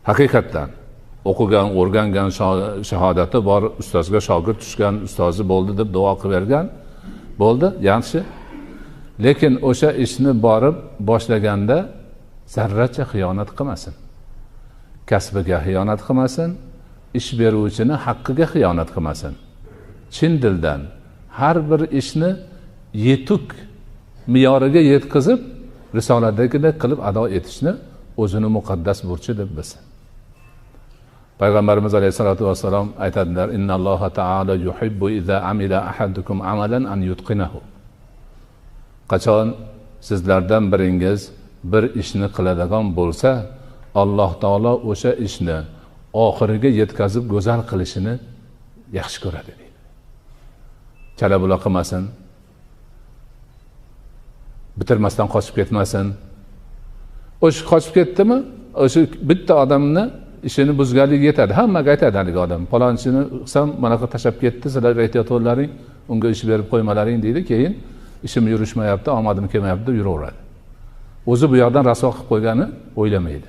Haqiqatdan o'qigan, o'rgangan, shahodati bor, ustozga shogird tushgan, ustozi bo'ldi deb duo qilib bergan bo'ldi, yaxshi. Lekin o'sha ishni borib boshlaganda zarracha xiyonat qilmasin. Kasbiga xiyonat qilmasin, ish beruvchini haqqiga xiyonat qilmasin. Chin dildan har bir ishni yetuk me'yoriga yetkazib, risolatdagidek qilib ado etishni o'zini muqaddas burchi deb bilsin. Payg'ambarimiz alayhisolatu vassalom aytadilar: "Innalloha taolo yuhibbu iza amila ahadukum amalan an yutqinahu." Qachon sizlardan biringiz bir ishni qiladigan bo'lsa, Alloh taolo o'sha ishni oxiriga yetkazib go'zal qilishini yaxshi ko'radi deydi. Chala-bula qilmasin, bitirmasdan qochib ketmasin. O'sha qochib ketdimi, o'sha bitta odamni ishini buzganligi yetadi. Hammaga aytadi haligi odam, palonchini qilsam manaqa tashlab ketdi, sizlar ehtiyot bo'laring, unga ish berib qo'ymalaring deydi. Keyin ishim yurishmayapti, omadim kelmayapti deb yuraveradi. O'zi bu yoqdan rasvo qilib qo'ygani o'ylamaydi.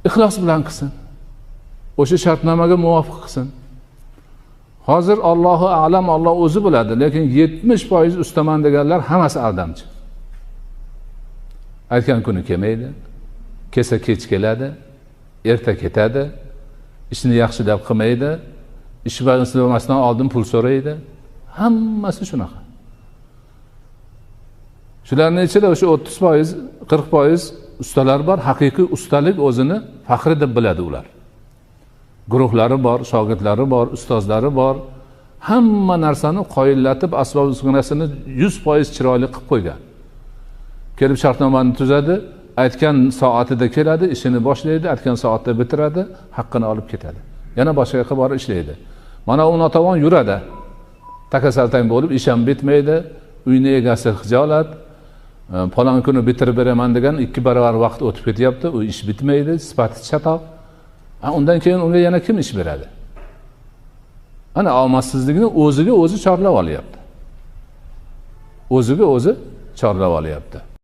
Ixlos bilan qilsin. O'sha shartnomaga muvofiq qilsin. Hozir Allohu a'lam, Alloh o'zi biladi, lekin 70% ustaman deganlar hammasi aldamchi. Aytgan kuni kelmaydi, kelsa kech keladi, erta ketadi, ishni yaxshilab qilmaydi, ish bo'lmasdan oldin pul so'raydi. Hammasi shunaqa. Shularning ichida o'sha 30%, 40% ustalar bor, haqiqiy ustalik o'zini faxri deb biladi ular. Guruhlari bor, shogirdlari bor, ustozlari bor. Hamma narsani qoyillatib, asbob uskunasini 100% chiroyli qilib qo'ygan. Kelib shartnomani tuzadi, aytgan soatida keladi, ishini boshlaydi, aytgan soatda bitiradi, haqqini olib ketadi. Yana boshqa yoqqa borib ishlaydi. Mana u notavon yuradi. Takasaltang bo'lib ish ham bitmaydi, uyni egasi xijolat, falon kuni bitirib beraman degan 2 barobar vaqt o'tib ketyapti, u ish bitmaydi, sifati chatoq. Undan keyin unga yana kim ish beradi? Ana omadsizlikni o'ziga o'zi chorlab olyapti. O'ziga o'zi chorlab olyapti.